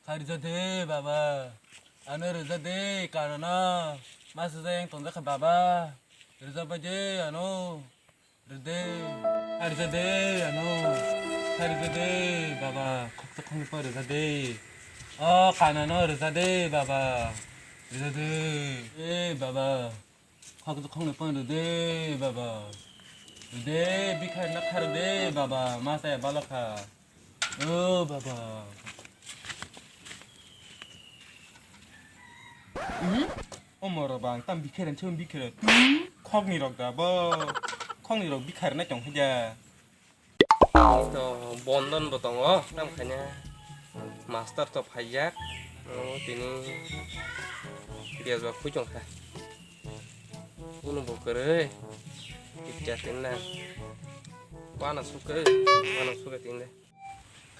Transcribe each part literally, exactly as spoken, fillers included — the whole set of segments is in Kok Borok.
Kha rwja de baba, ano rwja de, kanano masa jayang tongjak kha baba, rwja bai de ano, rwja de, kha rwja de ano, kha rwja de baba, khoksa khoknwi pho rwja de, o kanano rwja de baba, rwja de, e baba. Khok khoknwi pon rw de baba. Rw de, bikha rwna kha rw de baba, ma saya balo kha. O baba. Mhm. O moro bang tam bikha rwna chum bikha rw. Khokni rok da bo. Khokni rok bikha rwna tong kha ja. To bondon bo tongo, tam khaina master to phaijak, o tini biyajwk phui tongkha. Kuno bo kwrwi, kipcha tinla, wana sukha, wana sukha tinla.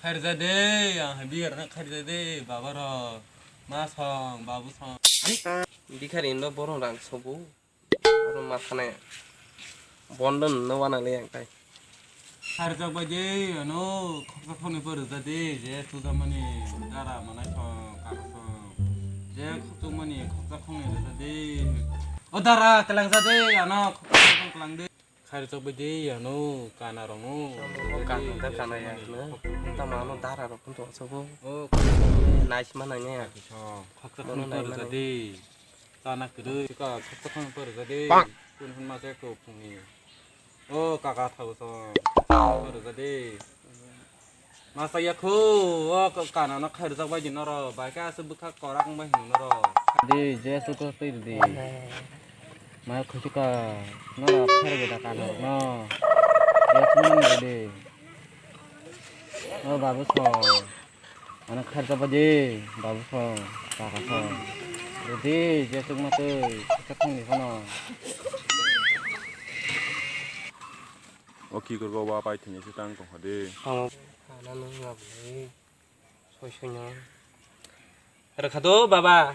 Kharja de, ang hai biyar na kharja de, baba ro, ma song, babu song. Bikhari indo borong rang sobu. Oro ma thane bondo no wana le yang tai. Kharjak bai de ano khoksa khoknwi pho rwja de, je tuja mani dara manai song kaka song. Je khoksa mani khoksa khoknwi rwja de. O dara kelang ja de ano khoksa khoknwi kelang de. Kharjak bai de ano kana rong no. O kana da kana ya no. Tama ano dara rok kun to sobo. O nais mana ne ya. Khoksa khoknwi pho rwja de. Chana kwrwi. Chika khoksa khoknwi pho rwja de. Kun hwn ma se ko phungni. O kaka thago song. Pho rwja de. Masa ya kho. O ka-, kana no khai rwjak bai di noro. Bai ka se bwkha korak wng bai hwn noro. De, je su ko twi di. Ma khuchuka. Noro khai rwja da kana no. Je su man de. O babu song. Ano kharcha baji, babu song, kaka song. Rwdi, jesuk matwi, kharcha thangni phano. O ki korgo wa pai thini se tang tong hadi. Ano, ano nung ngabli, soi soi no. Rwkha do, baba.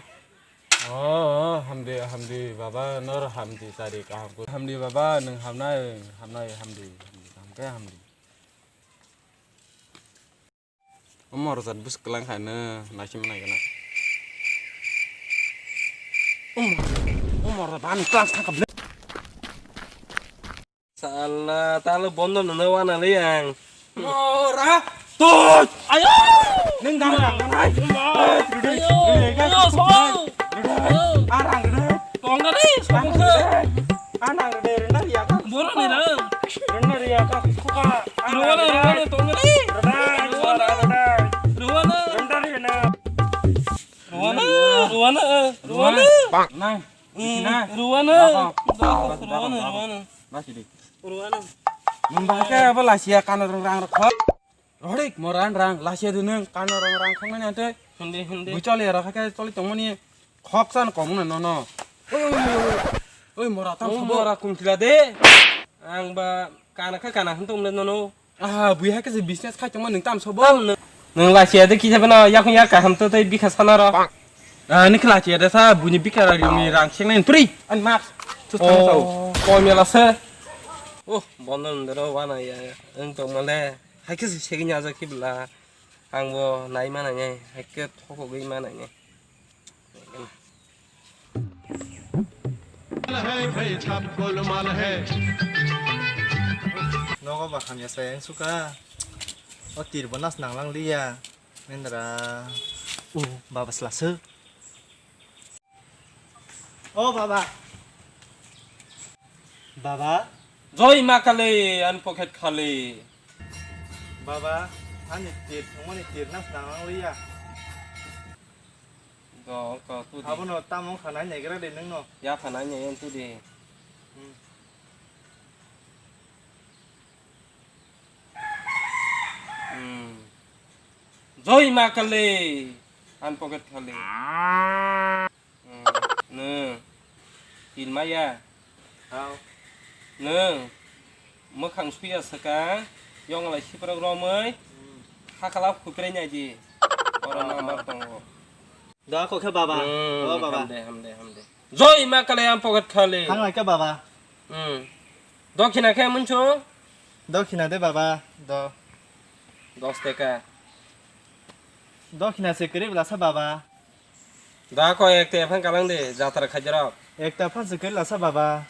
O, o, hamdi, hamdi, baba, nor hamdi, chari kaham ko. Hamdi, baba, nung hamnai, hamnai, hamdi, hamdi, kaham khe hamdi. Omo rwjak bwswk kwlang kha nw naisingma nai gana. Omo, omo rwjak bani class thangkha ble. Sala, talo bondo nwnwi wana le ang. Mora. Tut. Ayo. Neng dang dang nai. Ayo. Ayo, so. Arang dai. Tongani, sokha. Anang de renda riya ka. Borok ni rang. Renda riya ka, sokha. Ruwana, ruwana, tongani. Renda, renda, renda. Ruwana. Renda riya na. Ruwana, ruwana, ruwana. Nang. Hmm, ruwana. Ruwana, ruwana. Nasi di. Ruwana. Nung bahasa apa lah sia kano rang rang rok. Rodik, moran rang, lasia de nung, kano rang rang khongnani ante. Hindi, hindi. Bui choli rok khe choli tongmani khoksan kongno nono. Oi, oi, oi, oi. Oi, mora tam sabo. Mora kumsila de. Ang ba kana kha kana hwn tongmle nono. Ah, bui ha khe business khai tongma nung tam sabo. Tam nung. Nung lasia de kisa bana yakung yak kaham to tei bikha sana ro. Ah, ni khlachi ada sa buni bikara ni rang seng nai pri an max. Sus tang sau. Oh, koi mela se. Oh, bondo ndero wana ya. Ang tongmale. Hai khe se segini aja kibla. Ang bo nai mana nai. Hai khe thoko gwi mana nai. Nogo ba hamya sa yang suka. O tir bo nas nang lang liya. Mendra. O baba slasuk. O baba. Baba. Joi ma kali, an pocket khali. Baba, ani tir thangmani tir nas nang ang liya. Do, ko tu di. Abono tamo khanai negra de nungno. Ya khanai ne en tu di. Hmm. Hmm. Joi ma kali, an pocket khali. Hmm. Nw. Tin maya. Hao. Nw. Mwkhang suya saka, yong lai siprok romoi. Hmm. Hakala khupre nyaji. Oro hao, number hao. Tongo. Da ko khe baba. Hmm, o baba. Hamde, hamde, hamde. Joi ma kali, an pocket khali. Thang lai khe baba. Hmm. Dokhina khe munchu? Dokhina de baba, do. Dos teka. Dokhina se kwrwi bwlasa baba. Da ko ekta ephang kalang de jatra khaijarok. Ekta phan se kwrwi lasa baba.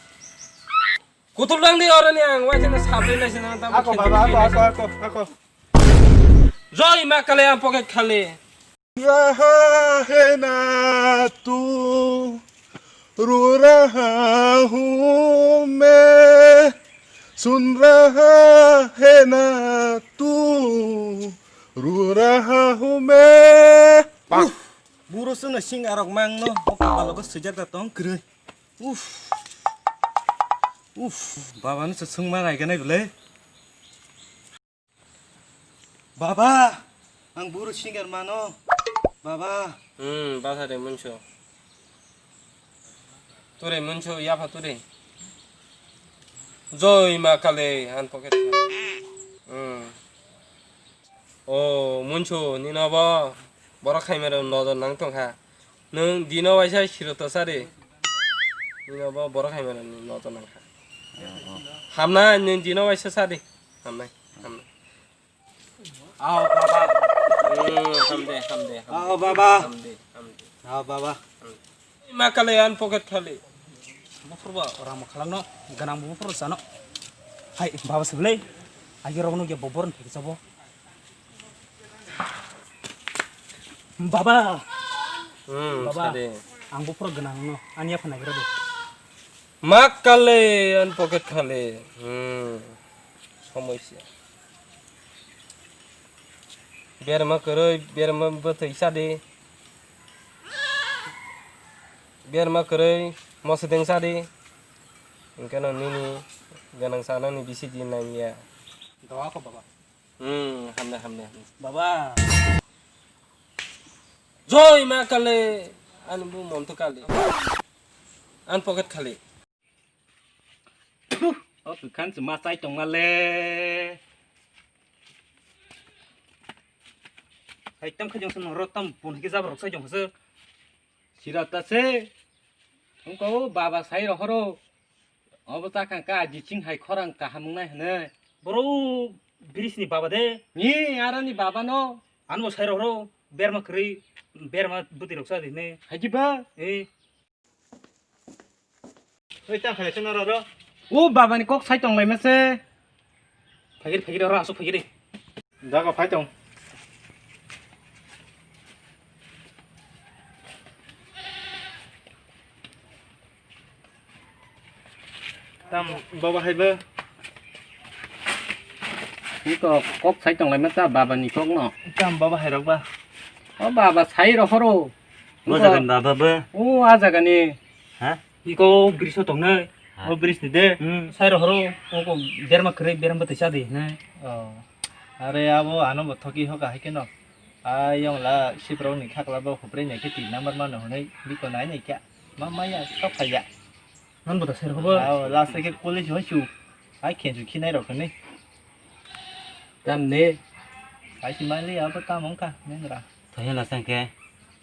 Kutul dang di oroni ang waisana sabri naisana tamo. Ako baba, ako, ako, ako, ako. Joi ma kale ang pocket khali. Raha hai na tu, ro raha hu main, sun raha hai na tu, ro raha hu main. Buro sungno sing arok mangno, o kapalo ko sujak ta tong kwrwi. Uff. Uff, baba no se sungma nai ganai bwle. Baba, ang buro singer mano. Baba. Hmm, basa de munso. Ture munso, yapha ture. Joi ma kale, an pocket. Hmm. O, munso, nino bo. Borok khaimero nodor nang tongkha. Nwng dino waisa sirota sari. Nwng abo borok hai mano nodor nangkha. Hamnai nwng dino waisa sari. Hamnai. Hamnai. Ao baba. Hmm, hamde, hamde, hamde. Ao baba. Hamde, hamde. Ao baba. Ma kale an pocket khali. Bufur ba rang ma khalang no, ganang bufur sano. Hai baba siblai. Agi rok no ge bobor thik sabo. Baba. Hmm, baba, sade. Ang bo pura ganang no, ani yapha nagira de. Mak kale, an pocket khale. Hmm, somosya. Berma kwrwi, berma bwtwi sadi. Berma kwrwi, mosideng sadi. Hwnkhe no nini ganang sanani bisi din nangya. Doa ko baba. Hmm, hamde, hamde, hamde. Baba. Joi ma kale, ani bu monto kale. An pocket khali. Puh, o kwkhan se ma chai tongma le. Hai tam khe jong se norok tam pun khe jabra rok sai jong se. Sira ta se. Wngkha o baba sai rohoro. Obo chakha ka jiching hai khorang kaham wngnai hwnwi. Boro bridge ni baba de. Ni aroni baba no. Ano sai rohoro berma kwrwi berma bwtwi rok sa di hwnwi. Hai ki ba? Eh. Oi, tang khalai sino roro. O baba ni kok sai tong lai ma se. Phagir phagir oro asuk phagir. Dago phai tong. Tam baba hai ba. Ni kok kok sai tong lai ma ta baba ni kok no. Tam baba hai rok ba. O baba sai rohoro. Bo jagan baba ba. O a jaga ni. Ha? Iko bridge o tongnai. Ha. O bridge ni de. Hmm. Sai rohoro. O ko berma kwrwi berma bwtwi sa di hwnwi. Oh. Are abo ano bo thoki hoka hai khe no. Ayong la siprok ni khakla bo huprei nai khe tin number mano hwnwi biko nai nai kya. Ma maya tok phaiya. Non bo ta sai rohoro. Ao last ke police hoi su. Ai khensu khinai rok hwnwi. Tam ne. Ai si mali abo tam wngkha nengra. Thai hwnla sang khe,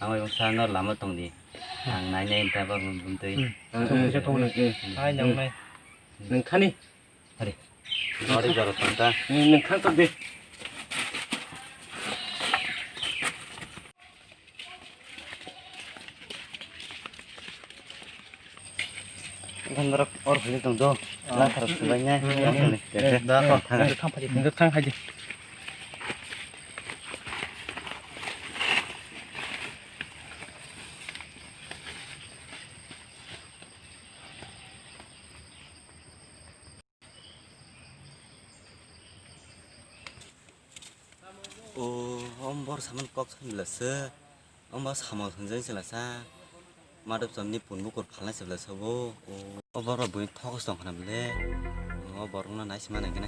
ang bai bwsa nor lama tong di. Ang nai nai ta ba bum twi. Hmm. Thong kisa thong nai. Hai nang nai. Nwng thani. Hari. Nori jaro thang ta. Nwng thang tok di. Gandarok or hili tong do. Ah. Lathar sulai nai. Hmm. Yang hili. Eh, da ko. Thang. Thang phai di. Thang phai di. O, om bor saman kok san bela se. Om ba samo sanjang sela sa. Madop samni pun bukur phalnai se bela sabo. O, o bor ba bui thokos tong khana bele. O bor na nai sima nai kene.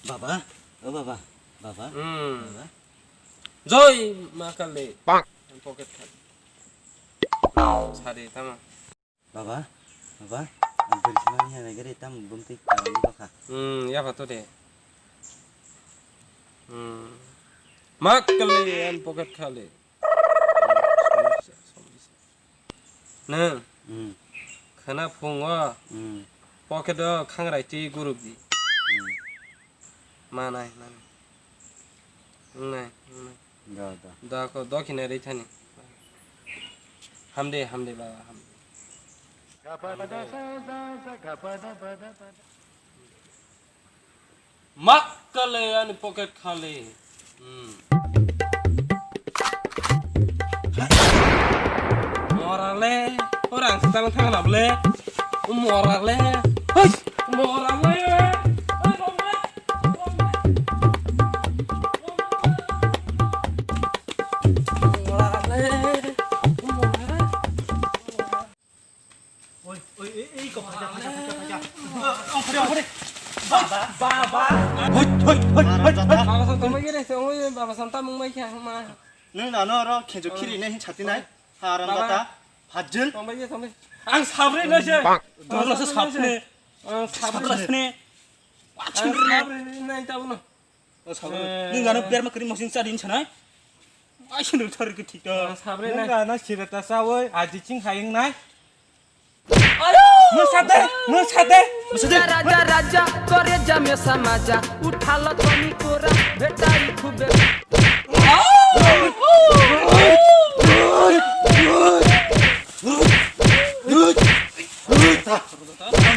Baba, o baba, baba. Hmm. Baba. Joi ma kale. Pak. Pocket khat. Sari tama. Baba, baba, ang beri sima ni hana gari tam bumti karam ni baka. Hmm, ya patu de. Hmm. Mak kale an pocket khale. Nang. Hmm. Khana phung o. Hmm. Pocket o khangrai twi guruk di. Hmm. Manai, manai. Wngnai, wngnai. Da, da. Da ko, do khina rithani. Hamde, hamde, baba, hamde. Makkale ani pocket khali. Hmm. Morale, orang sedang thangan able. Morale, hei, morale. Morale, morale. Oi, oi, ei, ei, kok phaja, phaja, phaja, phaja. Oi, oi, oi, oi. Ba, ba, ba, ba. Hoi, hoi, hoi, hoi, hoi. Baba san tongbai gere, tongbai, baba san tamung mai kha, ma. Nung nano oro khenjo khiri ne hin chati nai. Haram baba. Data. Hajil. Tongbai gere, tongbai. Ang sabre no se. Dolo se sapne. Ang sabre. Sapne. Ang sabre nai tabuno. O sabri. Eh. Nung ano berma kering masing sa din sanai. Ai sunu thar ke thik ta. Ah, sabre nai. Nung ano sira ta sa oi, aji ching hayeng nai. Ayo! Mo sate, mo sate. Mo sate. राजा राजा करे जमे समाजा उठालो तनी कोरा भेटाई खूबे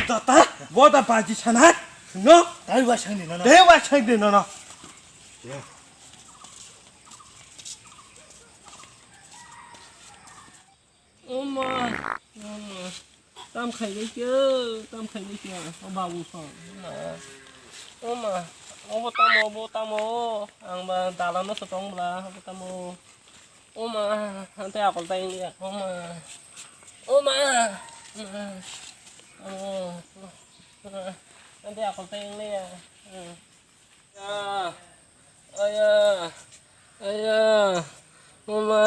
Tata, boda baji sana. No? Dai wa sang di nono. Dai wa sang di nono. Oma, oma. Tam khai bai kyo, tam khai bai kyo. O babu song. Oma. Oma. Obo tamo, obo tamo. Ang ba dalano se tong bla, obo tamo. Oma, ante akol ta india. Oma. Oma. Oma. Oma. Ante akol ta india. Aya. Aya. Aya. Oma.